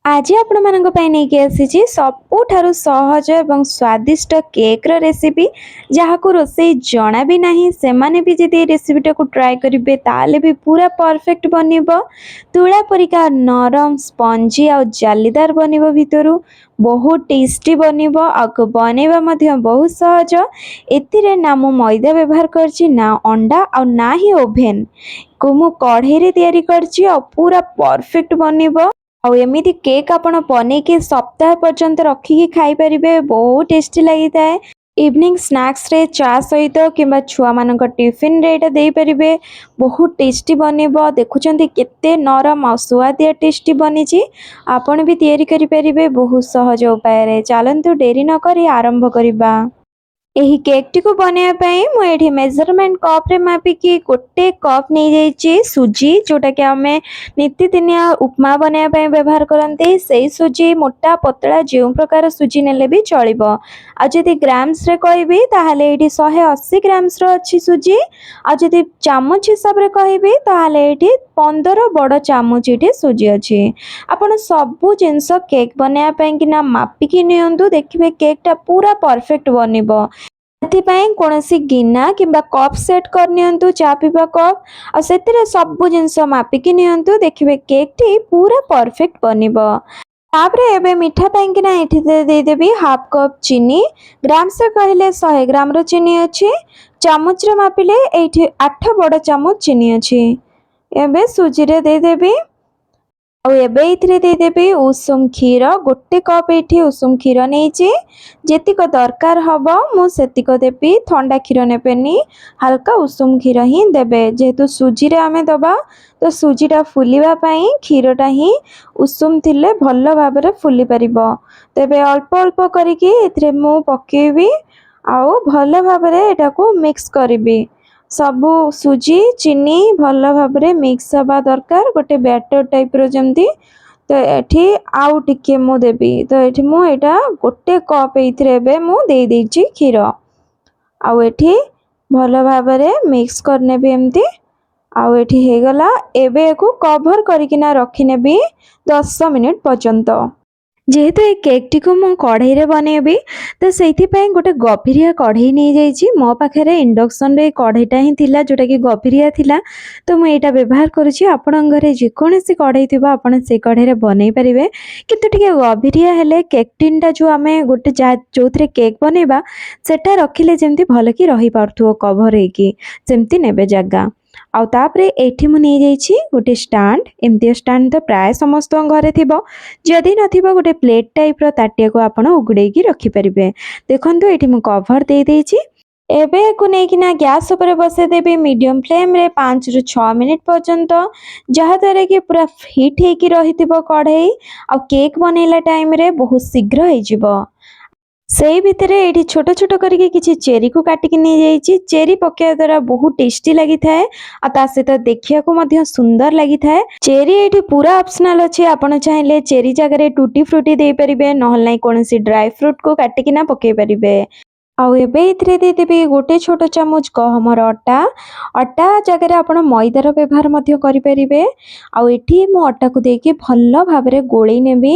ଆଜି ଆପଣମାନଙ୍କ ପାଇଁ ନେଇକି ଆସିଛି ସବୁଠାରୁ ସହଜ ଏବଂ ସ୍ୱାଦିଷ୍ଟ କେକ୍ର ରେସିପି। ଯାହାକୁ ରୋଷେଇ ଜଣା ବି ନାହିଁ, ସେମାନେ ବି ଯଦି ଏ ରେସିପିଟାକୁ ଟ୍ରାଏ କରିବେ, ତାହେଲେ ବି ପୁରା ପରଫେକ୍ଟ ବନିବ। ତୁଳା ପରିକା ନରମ, ସ୍ପଞ୍ଜି ଆଉ ଜାଲିଦାର ବନିବ, ଭିତରୁ ବହୁତ ଟେଷ୍ଟି ବନିବ ଆଉ ବନେଇବା ମଧ୍ୟ ବହୁତ ସହଜ। ଏଥିରେ ନା ମୁଁ ମଇଦା ବ୍ୟବହାର କରିଛି, ନା ଅଣ୍ଡା ଆଉ ନା ହିଁ ଓଭେନ୍ କୁ। ମୁଁ କଢ଼େଇରେ ତିଆରି କରିଛି ଆଉ ପୁରା ପରଫେକ୍ଟ ବନିବ। ଆଉ ଏମିତି କେକ୍ ଆପଣ ବନେଇକି ସପ୍ତାହ ପର୍ଯ୍ୟନ୍ତ ରଖିକି ଖାଇପାରିବେ, ବହୁତ ଟେଷ୍ଟି ଲାଗିଥାଏ। ଇଭିନିଂ ସ୍ନାକ୍ସରେ ଚା ସହିତ କିମ୍ବା ଛୁଆମାନଙ୍କ ଟିଫିନରେ ଏଇଟା ଦେଇପାରିବେ, ବହୁତ ଟେଷ୍ଟି ବନିବ। ଦେଖୁଛନ୍ତି, କେତେ ନରମ ଆଉ ସୁଆଦିଆ ଟେଷ୍ଟି ବନିଛି। ଆପଣ ବି ତିଆରି କରିପାରିବେ ବହୁତ ସହଜ ଉପାୟରେ। ଚାଲନ୍ତୁ, ଡେରି ନକରି ଆରମ୍ଭ କରିବା। ଏହି କେକ୍ଟିକୁ ବନେଇବା ପାଇଁ ମୁଁ ଏଠି ମେଜରମେଣ୍ଟ କପ୍ରେ ମାପିକି 1 କପ୍ ନେଇଯାଇଛି ସୁଜି, ଯେଉଁଟାକି ଆମେ ନିତିଦିନିଆ ଉପମା ବନେଇବା ପାଇଁ ବ୍ୟବହାର କରନ୍ତି ସେଇ ସୁଜି। ମୋଟା ପତଳା ଯେଉଁ ପ୍ରକାର ସୁଜି ନେଲେ ବି ଚଳିବ। ଆଉ ଯଦି ଗ୍ରାମ୍ସରେ କହିବି, ତାହେଲେ ଏଇଠି 180 ଗ୍ରାମ୍ସର ଅଛି ସୁଜି। ଆଉ ଯଦି ଚାମଚ ହିସାବରେ କହିବି, ତାହେଲେ ଏଇଠି 15 ବଡ଼ ଚାମଚ ଏଇଠି ସୁଜି ଅଛି। ଆପଣ ସବୁ ଜିନିଷ କେକ୍ ବନେଇବା ପାଇଁକିନା ମାପିକି ନିଅନ୍ତୁ, ଦେଖିବେ କେକ୍ଟା ପୁରା ପରଫେକ୍ଟ ବନିବ। ସେଥିପାଇଁ କୌଣସି ଗିନା କିମ୍ବା କପ୍ ସେଟ୍ କରିନିଅନ୍ତୁ, ଚା ପିଇବା କପ୍, ଆଉ ସେଥିରେ ସବୁ ଜିନିଷ ମାପିକି ନିଅନ୍ତୁ। ଦେଖିବେ, କେକ୍ଟି ପୁରା ପରଫେକ୍ଟ ବନିବ। ତାପରେ ଏବେ ମିଠା ପାଇଁକିନା ଏଠି ଦେଇଦେବି ହାଫ୍ କପ୍ ଚିନି। ଗ୍ରାମ୍ସରେ କହିଲେ 100 ଗ୍ରାମର ଚିନି ଅଛି। ଚାମଚରେ ମାପିଲେ ଏଇଠି 8 ବଡ଼ ଚାମଚ ଚିନି ଅଛି। ଏବେ ସୁଜିରେ ଦେଇଦେବି। ଆଉ ଏବେ ଏଇଥିରେ ଦେଇଦେବି ଉଷୁମ କ୍ଷୀର। 1 କପ୍ ଏଇଠି ଉଷୁମ କ୍ଷୀର ନେଇଛି। ଯେତିକ ଦରକାର ହବ, ମୁଁ ସେତିକ ଦେବି। ଥଣ୍ଡା କ୍ଷୀର ନେବେନି, ହାଲକା ଉଷୁମ କ୍ଷୀର ହିଁ ଦେବେ। ଯେହେତୁ ସୁଜିରେ ଆମେ ଦେବା, ତ ସୁଜିଟା ଫୁଲିବା ପାଇଁ କ୍ଷୀରଟା ହିଁ ଉଷୁମ ଥିଲେ ଭଲ ଭାବରେ ଫୁଲି ପାରିବ। ତେବେ ଅଳ୍ପ ଅଳ୍ପ କରିକି ଏଥିରେ ମୁଁ ପକେଇବି ଆଉ ଭଲ ଭାବରେ ଏଟାକୁ ମିକ୍ସ କରିବି। ସବୁ ସୁଜି ଚିନି ଭଲ ଭାବରେ ମିକ୍ସ ହେବା ଦରକାର, ଗୋଟେ ବ୍ୟାଟର ଟାଇପ୍ର ଯେମିତି। ତ ଏଠି ଆଉ ଟିକେ ମୁଁ ଦେବି। ତ ଏଠି ମୁଁ ଏଇଟା 1 କପ୍ ଏଇଥିରେ ଏବେ ମୁଁ ଦେଇଦେଇଛି କ୍ଷୀର। ଆଉ ଏଠି ଭଲ ଭାବରେ ମିକ୍ସ କରିନେବି ଏମିତି। ଆଉ ଏଠି ହେଇଗଲା। ଏବେ ୟାକୁ କଭର କରିକିନା ରଖିନେବି 10 ମିନିଟ୍ ପର୍ଯ୍ୟନ୍ତ। ଯେହେତୁ ଏଇ କେକ୍ଟିକୁ ମୁଁ କଢ଼େଇରେ ବନେଇବି, ତ ସେଇଥିପାଇଁ ଗୋଟେ ଗଭୀରିଆ କଢ଼େଇ ନେଇଯାଇଛି। ମୋ ପାଖରେ ଇଣ୍ଡକ୍ସନରେ ଏଇ କଢ଼େଇଟା ହିଁ ଥିଲା, ଯେଉଁଟାକି ଗଭୀରିଆ ଥିଲା, ତ ମୁଁ ଏଇଟା ବ୍ୟବହାର କରୁଛି। ଆପଣଙ୍କ ଘରେ ଯେକୌଣସି କଢ଼େଇ ଥିବ, ଆପଣ ସେଇ କଢ଼େଇରେ ବନେଇ ପାରିବେ। କିନ୍ତୁ ଟିକେ ଗଭୀରିଆ ହେଲେ କେକ୍ ଟିନ୍ଟା ଯେଉଁ ଆମେ ଗୋଟେ ଯାହା ଯେଉଁଥିରେ କେକ୍ ବନେଇବା, ସେଟା ରଖିଲେ ଯେମିତି ଭଲକି ରହିପାରୁଥିବ କଭର ହେଇକି, ସେମିତି ନେବେ ଜାଗା। ଆଉ ତାପରେ ଏଇଠି ମୁଁ ନେଇଯାଇଛି ଗୋଟେ ଷ୍ଟାଣ୍ଡ। ଏମିତିଆ ଷ୍ଟାଣ୍ଡ ତ ପ୍ରାୟ ସମସ୍ତଙ୍କ ଘରେ ଥିବ। ଯଦି ନଥିବ, ଗୋଟେ ପ୍ଲେଟ୍ ଟାଇପ୍ର ତାଟିଆକୁ ଆପଣ ଉଗୁଡ଼େଇକି ରଖିପାରିବେ। ଦେଖନ୍ତୁ, ଏଇଠି ମୁଁ କଭର ଦେଇଦେଇଛି। ଏବେ ୟାକୁ ନେଇକିନା ଗ୍ୟାସ୍ ଉପରେ ବସେଇଦେବି ମିଡ଼ିୟମ୍ ଫ୍ଲେମ୍ରେ 5ରୁ 6 ମିନିଟ୍ ପର୍ଯ୍ୟନ୍ତ, ଯାହାଦ୍ୱାରା କି ପୁରା ହିଟ୍ ହେଇକି ରହିଥିବ କଢ଼େଇ ଆଉ କେକ୍ ବନେଇଲା ଟାଇମ୍ରେ ବହୁତ ଶୀଘ୍ର ହେଇଯିବ। ସେଇ ଭିତରେ ଏଇଠି ଛୋଟ ଛୋଟ କରିକି କିଛି ଚେରିକୁ କାଟିକି ନେଇଯାଇଛି। ଚେରି ପକାଇବା ଦ୍ୱାରା ବହୁତ ଟେଷ୍ଟି ଲାଗିଥାଏ ଆଉ ତା ସହିତ ଦେଖିବାକୁ ମଧ୍ୟ ସୁନ୍ଦର ଲାଗିଥାଏ। ଚେରି ଏଇଠି ପୁରା ଅପସନାଲ ଅଛି। ଆପଣ ଚାହିଁଲେ ଚେରି ଜାଗାରେ ଟୁଟି ଫ୍ରୁଟି ଦେଇପାରିବେ, ନହେଲେ ନାହିଁ କୌଣସି ଡ୍ରାଏ ଫ୍ରୁଟକୁ କାଟିକିନା ପକାଇ ପାରିବେ। ଆଉ ଏବେ ଏଥିରେ ଦେଇଦେବି ଗୋଟେ ଛୋଟ ଚାମଚ ଗହମର ଅଟା। ଅଟା ଜାଗାରେ ଆପଣ ମଇଦାର ବ୍ୟବହାର ମଧ୍ୟ କରିପାରିବେ। ଆଉ ଏଠି ମୁଁ ଅଟାକୁ ଦେଇକି ଭଲ ଭାବରେ ଗୋଳେଇ ନେବି।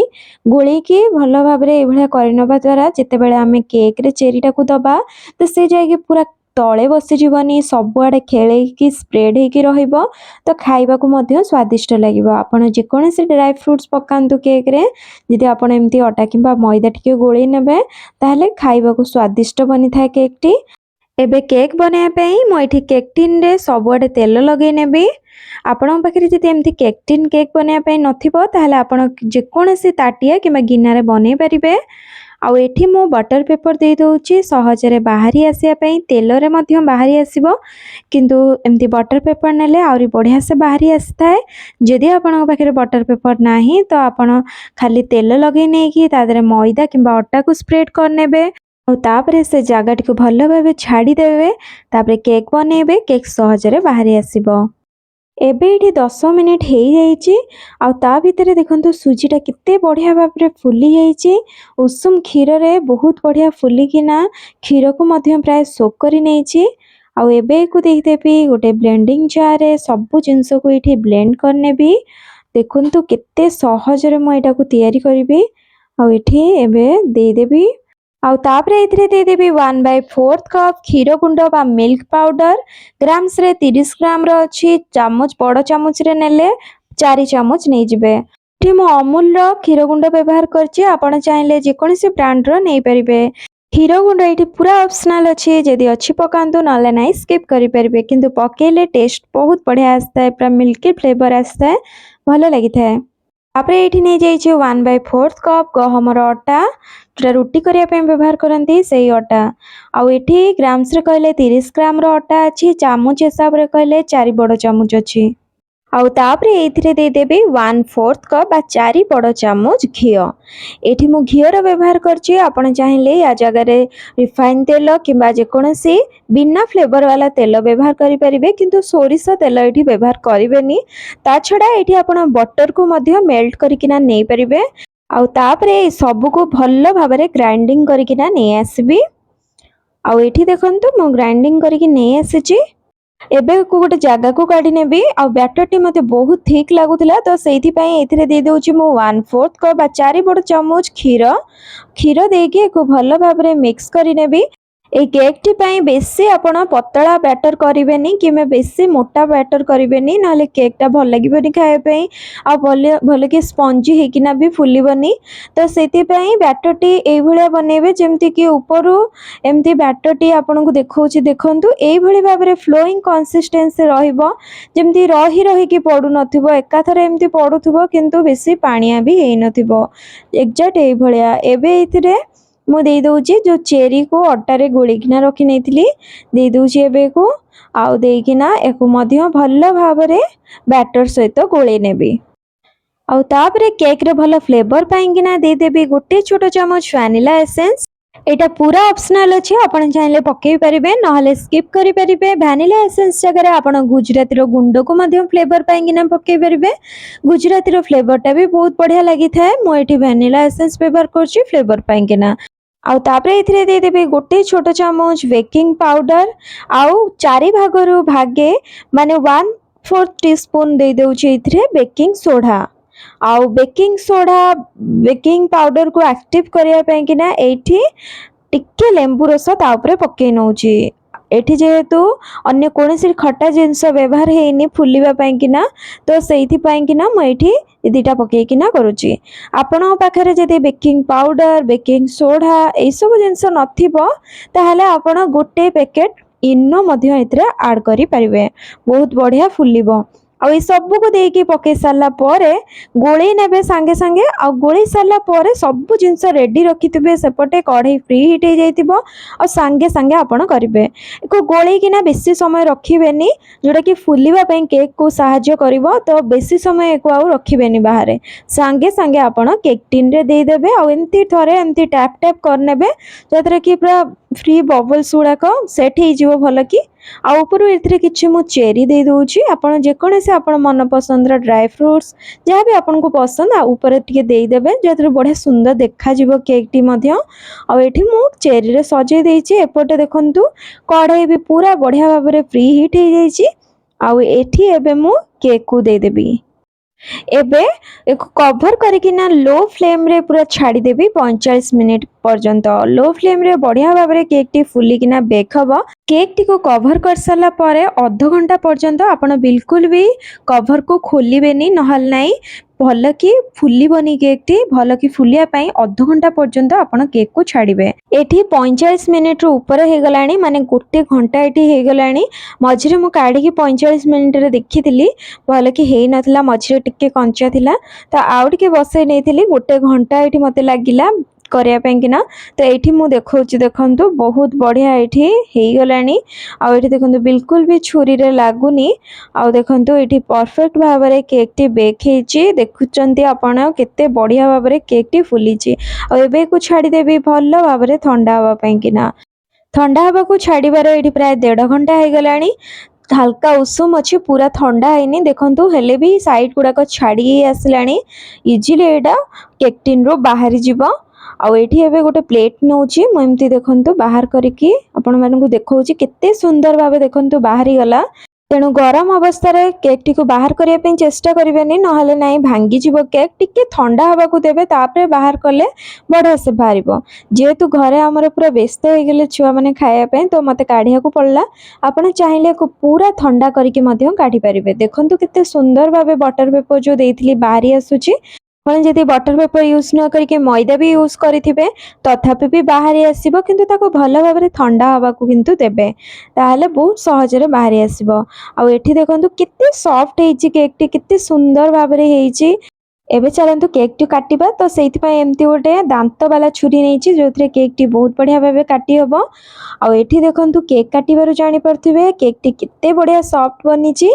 ଗୋଳେଇକି ଭଲ ଭାବରେ ଏଇଭଳିଆ କରିନେବା ଦ୍ୱାରା ଯେତେବେଳେ ଆମେ କେକ୍ରେ ଚେରିଟାକୁ ଦେବା, ତ ସେ ଯାଇକି ପୁରା ତଳେ ବସିଯିବନି, ସବୁଆଡ଼େ ଖେଳେଇକି ସ୍ପ୍ରେଡ୍ ହେଇକି ରହିବ, ତ ଖାଇବାକୁ ମଧ୍ୟ ସ୍ୱାଦିଷ୍ଟ ଲାଗିବ। ଆପଣ ଯେକୌଣସି ଡ୍ରାଏ ଫ୍ରୁଟ୍ସ ପକାନ୍ତୁ କେକ୍ରେ, ଯଦି ଆପଣ ଏମିତି ଅଟା କିମ୍ବା ମଇଦା ଟିକେ ଗୋଳେଇ ନେବେ, ତାହେଲେ ଖାଇବାକୁ ସ୍ୱାଦିଷ୍ଟ ବନିଥାଏ କେକ୍ଟି। ଏବେ କେକ୍ ବନେଇବା ପାଇଁ ମୁଁ ଏଠି କେକ୍ ଟିନ୍ରେ ସବୁଆଡ଼େ ତେଲ ଲଗେଇ ନେବି। ଆପଣଙ୍କ ପାଖରେ ଯଦି ଏମିତି କେକ୍ ଟିନ୍ କେକ୍ ବନେଇବା ପାଇଁ ନଥିବ, ତାହେଲେ ଆପଣ ଯେକୌଣସି ତାଟିଆ କିମ୍ବା ଗିନାରେ ବନେଇ ପାରିବେ। ଆଉ ଏଠି ମୁଁ ବଟର ପେପର ଦେଇଦେଉଛି ସହଜରେ ବାହାରି ଆସିବା ପାଇଁ। ତେଲରେ ମଧ୍ୟ ବାହାରି ଆସିବ, କିନ୍ତୁ ଏମିତି ବଟର ପେପର ନେଲେ ଆହୁରି ବଢ଼ିଆ ସେ ବାହାରି ଆସିଥାଏ। ଯଦି ଆପଣଙ୍କ ପାଖରେ ବଟର ପେପର ନାହିଁ, ତ ଆପଣ ଖାଲି ତେଲ ଲଗେଇ ନେଇକି ତା ଦେହରେ ମଇଦା କିମ୍ବା ଅଟାକୁ ସ୍ପ୍ରେଡ୍ କରିନେବେ ଆଉ ତାପରେ ସେ ଜାଗାଟିକୁ ଭଲ ଭାବେ ଛାଡ଼ିଦେବେ। ତାପରେ କେକ୍ ବନେଇବେ, କେକ୍ ସହଜରେ ବାହାରି ଆସିବ। ଏବେ ଏଇଠି 10 ମିନିଟ୍ ହେଇଯାଇଛି। ଆଉ ତା ଭିତରେ ଦେଖନ୍ତୁ, ସୁଜିଟା କେତେ ବଢ଼ିଆ ଭାବରେ ଫୁଲି ଯାଇଛି। ଉଷୁମ କ୍ଷୀରରେ ବହୁତ ବଢ଼ିଆ ଫୁଲିକିନା କ୍ଷୀରକୁ ମଧ୍ୟ ପ୍ରାୟ ସୋକ୍ କରି ନେଇଛି। ଆଉ ଏବେ ୟାକୁ ଦେଇଦେବି ଗୋଟେ ବ୍ଲେଣ୍ଡିଂ ଜାର୍ରେ। ସବୁ ଜିନିଷକୁ ଏଇଠି ବ୍ଲେଣ୍ଡ କରିନେବି। ଦେଖନ୍ତୁ କେତେ ସହଜରେ ମୁଁ ଏଇଟାକୁ ତିଆରି କରିବି। ଆଉ ଏଠି ଏବେ ଦେଇଦେବି। ଆଉ ତାପରେ ଏଥିରେ ଦେଇଦେବି 1/4 କପ୍ କ୍ଷୀର ଗୁଣ୍ଡ ବା ମିଲ୍କ ପାଉଡର। ଗ୍ରାମ୍ସରେ 30 ଗ୍ରାମର ଅଛି। ଚାମଚ, ବଡ଼ ଚାମଚରେ ନେଲେ 4 ଚାମଚ ନେଇଯିବେ। ଏଠି ମୁଁ ଅମୁଲର କ୍ଷୀର ଗୁଣ୍ଡ ବ୍ୟବହାର କରିଛି। ଆପଣ ଚାହିଁଲେ ଯେକୌଣସି ବ୍ରାଣ୍ଡର ନେଇପାରିବେ। କ୍ଷୀର ଗୁଣ୍ଡ ଏଇଠି ପୁରା ଅପସନାଲ ଅଛି। ଯଦି ଅଛି ପକାନ୍ତୁ, ନହେଲେ ନାହିଁ ସ୍କିପ୍ କରିପାରିବେ। କିନ୍ତୁ ପକେଇଲେ ଟେଷ୍ଟ ବହୁତ ବଢ଼ିଆ ଆସିଥାଏ, ପୁରା ମିଲ୍କି ଫ୍ଲେଭର ଆସିଥାଏ, ଭଲ ଲାଗିଥାଏ। ତାପରେ ଏଇଠି ନେଇଯାଇଛି 1/4 କପ୍ ଗହମର ଅଟା, ଯେଉଁଟା ରୁଟି କରିବା ପାଇଁ ବ୍ୟବହାର କରନ୍ତି ସେଇ ଅଟା। ଆଉ ଏଠି ଗ୍ରାମ୍ସରେ କହିଲେ 30 ଗ୍ରାମର ଅଟା ଅଛି। ଚାମଚ ହିସାବରେ କହିଲେ 4 ବଡ଼ ଚାମଚ ଅଛି। ଆଉ ତାପରେ ଏଇଥିରେ ଦେଇଦେବି 1/4 କପ୍ ବା 4 ବଡ଼ ଚାମଚ ଘିଅ। ଏଠି ମୁଁ ଘିଅର ବ୍ୟବହାର କରିଛି। ଆପଣ ଚାହିଁଲେ ୟା ଜାଗାରେ ରିଫାଇନ୍ ତେଲ କିମ୍ବା ଯେକୌଣସି ବିନା ଫ୍ଲେଭର ବାଲା ତେଲ ବ୍ୟବହାର କରିପାରିବେ, କିନ୍ତୁ ସୋରିଷ ତେଲ ଏଠି ବ୍ୟବହାର କରିବେନି। ତା ଛଡ଼ା ଏଠି ଆପଣ ବଟରକୁ ମଧ୍ୟ ମେଲ୍ଟ କରିକିନା ନେଇପାରିବେ। ଆଉ ତାପରେ ଏଇ ସବୁକୁ ଭଲ ଭାବରେ ଗ୍ରାଇଣ୍ଡିଙ୍ଗ କରିକିନା ନେଇ ଆସିବି। ଆଉ ଏଠି ଦେଖନ୍ତୁ, ମୁଁ ଗ୍ରାଇଣ୍ଡିଙ୍ଗ କରିକି ନେଇ ଆସିଛି। ଏବେ ଗୋଟେ ଜାଗାକୁ କାଢ଼ି ନେବି। ଆଉ ବ୍ୟାଟରଟି ମୋତେ ବହୁତ ଥିକ୍ ଲାଗୁଥିଲା, ତ ସେଇଥିପାଇଁ ଏଥିରେ ଦେଇଦେଉଛି ମୁଁ 1/4 କପ୍ ବା 4 ବଡ଼ ଚାମଚ କ୍ଷୀର। କ୍ଷୀର ଦେଇକି ଏକୁ ଭଲ ଭାବରେ ମିକ୍ସ କରିନେବି। ଏଇ କେକ୍ଟି ପାଇଁ ବେଶୀ ଆପଣ ପତଳା ବ୍ୟାଟର କରିବେନି କିମ୍ବା ବେଶୀ ମୋଟା ବ୍ୟାଟର କରିବେନି, ନହେଲେ କେକ୍ଟା ଭଲ ଲାଗିବନି ଖାଇବା ପାଇଁ ଆଉ ଭଲ ଭଲକି ସ୍ପଞ୍ଜି ହେଇକିନା ବି ଫୁଲିବନି। ତ ସେଥିପାଇଁ ବ୍ୟାଟରଟି ଏଇଭଳିଆ ବନେଇବେ, ଯେମିତିକି ଉପରୁ ଏମିତି ବ୍ୟାଟରଟି ଆପଣଙ୍କୁ ଦେଖାଉଛି। ଦେଖନ୍ତୁ, ଏଇଭଳି ଭାବରେ ଫ୍ଲୋଇଂ କନସିଷ୍ଟେନ୍ସି ରହିବ, ଯେମିତି ରହି ରହିକି ପଡ଼ୁନଥିବ, ଏକାଥରେ ଏମିତି ପଡ଼ୁଥିବ, କିନ୍ତୁ ବେଶୀ ପାଣିଆ ବି ହେଇନଥିବ। ଏକ୍ଜାକ୍ଟ ଏଇଭଳିଆ। ଏବେ ଏଇଥିରେ ମୁଁ ଦେଇଦେଉଛି ଯେଉଁ ଚେରିକୁ ଅଟାରେ ଗୋଳେଇକିନା ରଖି ନେଇଥିଲି, ଦେଇଦେଉଛି ଏବେ ଏକୁ। ଆଉ ଦେଇକିନା ଏକୁ ମଧ୍ୟ ଭଲ ଭାବରେ ବ୍ୟାଟର ସହିତ ଗୋଳେଇ ନେବି। ଆଉ ତାପରେ କେକ୍ରେ ଭଲ ଫ୍ଲେଭର ପାଇଁକିନା ଦେଇଦେବି ଗୋଟେ ଛୋଟ ଚାମଚ ଭ୍ୟାନିଲା ଏସେନ୍ସ। ଏଇଟା ପୁରା ଅପସନାଲ ଅଛି। ଆପଣ ଚାହିଁଲେ ପକେଇ ପାରିବେ, ନହେଲେ ସ୍କିପ୍ କରିପାରିବେ। ଭ୍ୟାନିଲା ଏସେନ୍ସ ଜାଗାରେ ଆପଣ ଗୁଜୁରାତିର ଗୁଣ୍ଡକୁ ମଧ୍ୟ ଫ୍ଲେଭର ପାଇଁକିନା ପକେଇ ପାରିବେ। ଗୁଜୁରାତିର ଫ୍ଲେଭରଟା ବି ବହୁତ ବଢ଼ିଆ ଲାଗିଥାଏ। ମୁଁ ଏଠି ଭ୍ୟାନିଲା ଏସେନ୍ସ ବ୍ୟବହାର କରୁଛି ଫ୍ଲେଭର ପାଇଁକିନା। ଆଉ ତାପରେ ଏଥିରେ ଦେଇଦେବି ଗୋଟେ ଛୋଟ ଚାମଚ ବେକିଂ ପାଉଡର। ଆଉ ଚାରି ଭାଗରୁ ଭାଗେ, ମାନେ 1/4 ଟି ସ୍ପୁନ୍ ଦେଇଦେଉଛି ଏଥିରେ ବେକିଂ ସୋଢ଼ା। ଆଉ ବେକିଂ ସୋଢ଼ା, ବେକିଂ ପାଉଡରକୁ ଆକ୍ଟିଭ କରିବା ପାଇଁକିନା ଏଇଠି ଟିକେ ଲେମ୍ବୁ ରସ ତା ଉପରେ ପକେଇ ନେଉଛି। ଏଠି ଯେହେତୁ ଅନ୍ୟ କୌଣସି ଖଟା ଜିନିଷ ବ୍ୟବହାର ହେଇନି ଫୁଲିବା ପାଇଁକିନା, ତ ସେଇଥିପାଇଁକିନା ମୁଁ ଏଇଠି ଦୁଇଟା ପକେଇକିନା କରୁଛି। ଆପଣଙ୍କ ପାଖରେ ଯଦି ବେକିଂ ପାଉଡର, ବେକିଂ ସୋଢ଼ା ଏଇସବୁ ଜିନିଷ ନଥିବ, ତାହେଲେ ଆପଣ ଗୋଟେ ପ୍ୟାକେଟ୍ ଇନୋ ମଧ୍ୟ ଏଥିରେ ଆଡ଼୍ କରିପାରିବେ। ବହୁତ ବଢ଼ିଆ ଫୁଲିବ। ଆଉ ଏଇ ସବୁକୁ ଦେଇକି ପକେଇ ସାରିଲା ପରେ ଗୋଳେଇ ନେବେ ସାଙ୍ଗେ ସାଙ୍ଗେ। ଆଉ ଗୋଳେଇ ସାରିଲା ପରେ ସବୁ ଜିନିଷ ରେଡ଼ି ରଖିଥିବେ। ସେପଟେ କଢ଼େଇ ପ୍ରି ହିଟ୍ ହେଇଯାଇଥିବ ଆଉ ସାଙ୍ଗେ ସାଙ୍ଗେ ଆପଣ କରିବେ। ଏକୁ ଗୋଳେଇକିନା ବେଶୀ ସମୟ ରଖିବେନି, ଯେଉଁଟାକି ଫୁଲିବା ପାଇଁ କେକ୍କୁ ସାହାଯ୍ୟ କରିବ। ତ ବେଶୀ ସମୟ ଏକୁ ଆଉ ରଖିବେନି ବାହାରେ। ସାଙ୍ଗେ ସାଙ୍ଗେ ଆପଣ କେକ୍ ଟିନ୍ରେ ଦେଇଦେବେ। ଆଉ ଏମିତି ଥରେ ଏମିତି ଟ୍ୟାପ୍ ଟ୍ୟାପ୍ କରିନେବେ, ଯାହାଦ୍ୱାରା କି ପୁରା ଫ୍ରି ବବଲ୍ସ ଗୁଡ଼ାକ ସେଟ୍ ହେଇଯିବ ଭଲ କି। ଆଉ ଉପରୁ ଏଥିରେ କିଛି ମୁଁ ଚେରି ଦେଇ ଦେଉଛି। ଆପଣ ଯେକୌଣସି ଆପଣ ମନ ପସନ୍ଦର ଡ୍ରାଏ ଫ୍ରୁଟ୍ସ, ଯାହା ବି ଆପଣଙ୍କୁ ପସନ୍ଦ, ଆଉ ଉପରେ ଟିକେ ଦେଇଦେବେ, ଯାହାଦ୍ୱାରା ବଢ଼ିଆ ସୁନ୍ଦର ଦେଖାଯିବ କେକ୍ଟି ମଧ୍ୟ। ଆଉ ଏଠି ମୁଁ ଚେରିରେ ସଜେଇ ଦେଇଛି। ଏପଟେ ଦେଖନ୍ତୁ, କଢ଼େଇ ବି ପୁରା ବଢ଼ିଆ ଭାବରେ ପ୍ରି ହିଟ୍ ହେଇଯାଇଛି। ଆଉ ଏଠି ଏବେ ମୁଁ କେକ୍କୁ ଦେଇଦେବି। ଏବେ ଏକୁ କଭର କରିକିନା ଲୋ ଫ୍ଲେମ୍ରେ ପୁରା ଛାଡ଼ିଦେବି 45 ମିନିଟ୍ ପର୍ଯ୍ୟନ୍ତ। ଲୋ ଫ୍ଲେମ୍ରେ ବଢ଼ିଆ ଭାବରେ କେକ୍ଟି ଫୁଲିକିନା ବେକ୍ ହେବ। କେକ୍ଟିକୁ କଭର କରିସାରିଲା ପରେ ଅଧଘଣ୍ଟା ପର୍ଯ୍ୟନ୍ତ ଆପଣ ବିଲକୁଲ ବି କଭରକୁ ଖୋଲିବେନି, ନହେଲେ ନାହିଁ ଭଲ କି ଫୁଲିବନି କେକ୍ଟି। ଭଲ କି ଫୁଲିବା ପାଇଁ ଅଧଘଣ୍ଟା ପର୍ଯ୍ୟନ୍ତ ଆପଣ କେକ୍କୁ ଛାଡ଼ିବେ। ଏଠି 45 ମିନିଟ୍ରୁ ଉପରେ ହେଇଗଲାଣି, ମାନେ ଗୋଟେ ଘଣ୍ଟା ଏଠି ହେଇଗଲାଣି। ମଝିରେ ମୁଁ କାଢ଼ିକି 45 ମିନିଟ୍ରେ ଦେଖିଥିଲି, ଭଲ କି ହେଇନଥିଲା, ମଝିରେ ଟିକେ କଞ୍ଚା ଥିଲା, ତ ଆଉ ଟିକେ ବସେଇ ନେଇଥିଲି। ଗୋଟେ ଘଣ୍ଟା ଏଠି ମୋତେ ଲାଗିଲା କରିବା ପାଇଁକିନା। ତ ଏଇଠି ମୁଁ ଦେଖାଉଛି, ଦେଖନ୍ତୁ, ବହୁତ ବଢ଼ିଆ ଏଇଠି ହେଇଗଲାଣି। ଆଉ ଏଇଠି ଦେଖନ୍ତୁ, ବିଲକୁଲ ବି ଛୁରୀରେ ଲାଗୁନି। ଆଉ ଦେଖନ୍ତୁ, ଏଇଠି ପରଫେକ୍ଟ ଭାବରେ କେକ୍ଟି ବେକ୍ ହେଇଛି। ଦେଖୁଛନ୍ତି ଆପଣ, କେତେ ବଢ଼ିଆ ଭାବରେ କେକ୍ଟି ଫୁଲିଛି। ଆଉ ଏବେ ଏକୁ ଛାଡ଼ିଦେବି ଭଲ ଭାବରେ ଥଣ୍ଡା ହେବା ପାଇଁକିନା। ଥଣ୍ଡା ହେବାକୁ ଛାଡ଼ିବାର ଏଇଠି ପ୍ରାୟ ଦେଢ଼ ଘଣ୍ଟା ହେଇଗଲାଣି। ହାଲକା ଉଷୁମ ଅଛି, ପୁରା ଥଣ୍ଡା ହେଇନି। ଦେଖନ୍ତୁ, ହେଲେ ବି ସାଇଡ଼୍ ଗୁଡ଼ାକ ଛାଡ଼ି ହେଇ ଆସିଲାଣି। ଇଜିଲି ଏଇଟା କେକ୍ ଟିନ୍ରୁ ବାହାରି ଯିବ। ଆଉ ଏଇଠି ଏବେ ଗୋଟେ ପ୍ଲେଟ୍ ନେଉଛି ମୁଁ। ଏମିତି ଦେଖନ୍ତୁ, ବାହାର କରିକି ଆପଣମାନଙ୍କୁ ଦେଖାଉଛି, କେତେ ସୁନ୍ଦର ଭାବେ ଦେଖନ୍ତୁ ବାହାରିଗଲା। ତେଣୁ ଗରମ ଅବସ୍ଥାରେ କେକ୍ଟିକୁ ବାହାର କରିବା ପାଇଁ ଚେଷ୍ଟା କରିବେନି, ନହେଲେ ନାହିଁ ଭାଙ୍ଗିଯିବ କେକ୍। ଟିକେ ଥଣ୍ଡା ହେବାକୁ ଦେବେ, ତାପରେ ବାହାର କଲେ ବଢ଼ିଆ ସେ ବାହାରିବ। ଯେହେତୁ ଘରେ ଆମର ପୁରା ବ୍ୟସ୍ତ ହେଇଗଲେ ଛୁଆମାନେ ଖାଇବା ପାଇଁ, ତ ମୋତେ କାଢ଼ିବାକୁ ପଡ଼ିଲା। ଆପଣ ଚାହିଁଲେ ୟାକୁ ପୁରା ଥଣ୍ଡା କରିକି ମଧ୍ୟ କାଢ଼ିପାରିବେ। ଦେଖନ୍ତୁ, କେତେ ସୁନ୍ଦର ଭାବେ ବଟର ପେପର ଯେଉଁ ଦେଇଥିଲି ବାହାରି ଆସୁଛି। ଆପଣ ଯଦି ବଟର ପେପର ୟୁଜ୍ ନ କରିକି ମଇଦା ବି ୟୁଜ୍ କରିଥିବେ, ତଥାପି ବି ବାହାରି ଆସିବ। କିନ୍ତୁ ତାକୁ ଭଲ ଭାବରେ ଥଣ୍ଡା ହେବାକୁ କିନ୍ତୁ ଦେବେ, ତାହେଲେ ବହୁତ ସହଜରେ ବାହାରି ଆସିବ। ଆଉ ଏଠି ଦେଖନ୍ତୁ, କେତେ ସଫ୍ଟ ହେଇଛି କେକ୍ଟି, କେତେ ସୁନ୍ଦର ଭାବରେ ହେଇଛି। ଏବେ ଚାଲନ୍ତୁ କେକ୍ଟି କାଟିବା। ତ ସେଇଥିପାଇଁ ଏମିତି ଗୋଟେ ଦାନ୍ତ ବାଲା ଛୁରୀ ନେଇଛି, ଯେଉଁଥିରେ କେକ୍ଟି ବହୁତ ବଢ଼ିଆ ଭାବେ କାଟି ହେବ। ଆଉ ଏଠି ଦେଖନ୍ତୁ, କେକ୍ କାଟିବାରୁ ଜାଣିପାରୁଥିବେ କେକ୍ଟି କେତେ ବଢ଼ିଆ ସଫ୍ଟ ବନିଛି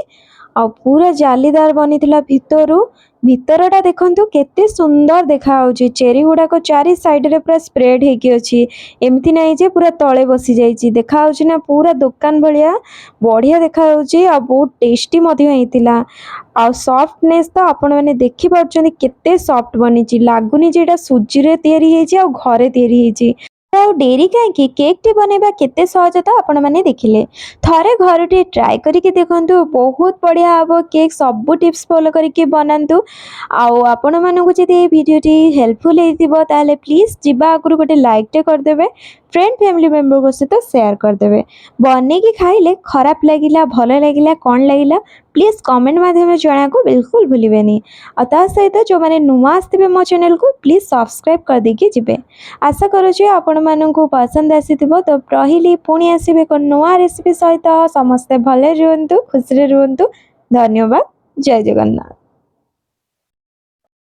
ଆଉ ପୁରା ଜାଲିଦାର ବନିଥିଲା ଭିତରୁ। ଭିତରଟା ଦେଖନ୍ତୁ, କେତେ ସୁନ୍ଦର ଦେଖାଯାଉଛି। ଚେରି ଗୁଡ଼ାକ ଚାରି ସାଇଡ଼ରେ ପୁରା ସ୍ପ୍ରେଡ୍ ହେଇକି ଅଛି। ଏମିତି ନାହିଁ ଯେ ପୁରା ତଳେ ବସିଯାଇଛି। ଦେଖାଯାଉଛି ନା, ପୁରା ଦୋକାନ ଭଳିଆ ବଢ଼ିଆ ଦେଖାଯାଉଛି। ଆଉ ବହୁତ ଟେଷ୍ଟି ମଧ୍ୟ ହେଇଥିଲା। ଆଉ ସଫ୍ଟନେସ୍ ତ ଆପଣମାନେ ଦେଖିପାରୁଛନ୍ତି, କେତେ ସଫ୍ଟ ବନିଛି। ଲାଗୁନି ଯେ ଏଇଟା ସୁଜିରେ ତିଆରି ହେଇଛି ଆଉ ଘରେ ତିଆରି ହେଇଛି। ଆଉ ଡେରି କାହିଁକି? କେକ୍ଟି ବନେଇବା କେତେ ସହଜ ତ ଆପଣମାନେ ଦେଖିଲେ। ଥରେ ଘରେ ଟିକେ ଟ୍ରାଏ କରିକି ଦେଖନ୍ତୁ, ବହୁତ ବଢ଼ିଆ ହେବ କେକ୍। ସବୁ ଟିପ୍ସ ଫଲୋ କରିକି ବନାନ୍ତୁ। ଆଉ ଆପଣମାନଙ୍କୁ ଯଦି ଏଇ ଭିଡ଼ିଓଟି ହେଲ୍ପଫୁଲ୍ ହେଇଥିବ, ତାହେଲେ ପ୍ଲିଜ୍ ଯିବା ଆଗରୁ ଗୋଟେ ଲାଇକ୍ଟେ କରିଦେବେ, ଫ୍ରେଣ୍ଡ ଫ୍ୟାମିଲି ମେମ୍ବରଙ୍କ ସହିତ ସେୟାର କରିଦେବେ। ବନେଇକି ଖାଇଲେ ଖରାପ ଲାଗିଲା, ଭଲ ଲାଗିଲା, କ'ଣ ଲାଗିଲା, ପ୍ଲିଜ୍ କମେଣ୍ଟ ମାଧ୍ୟମରେ ଜଣାଇବାକୁ ବିଲକୁଲ ଭୁଲିବେନି। ଆଉ ତା ସହିତ ଯେଉଁମାନେ ନୂଆ ଆସିଥିବେ ମୋ ଚ୍ୟାନେଲକୁ, ପ୍ଲିଜ୍ ସବସ୍କ୍ରାଇବ୍ କରିଦେଇକି ଯିବେ। ଆଶା କରୁଛି ଆପଣମାନଙ୍କୁ ପସନ୍ଦ ଆସିଥିବ। ତ ରହିଲି, ପୁଣି ଆସିବେ ଏକ ନୂଆ ରେସିପି ସହିତ। ସମସ୍ତେ ଭଲରେ ରୁହନ୍ତୁ, ଖୁସିରେ ରୁହନ୍ତୁ। ଧନ୍ୟବାଦ, ଜୟ ଜଗନ୍ନାଥ।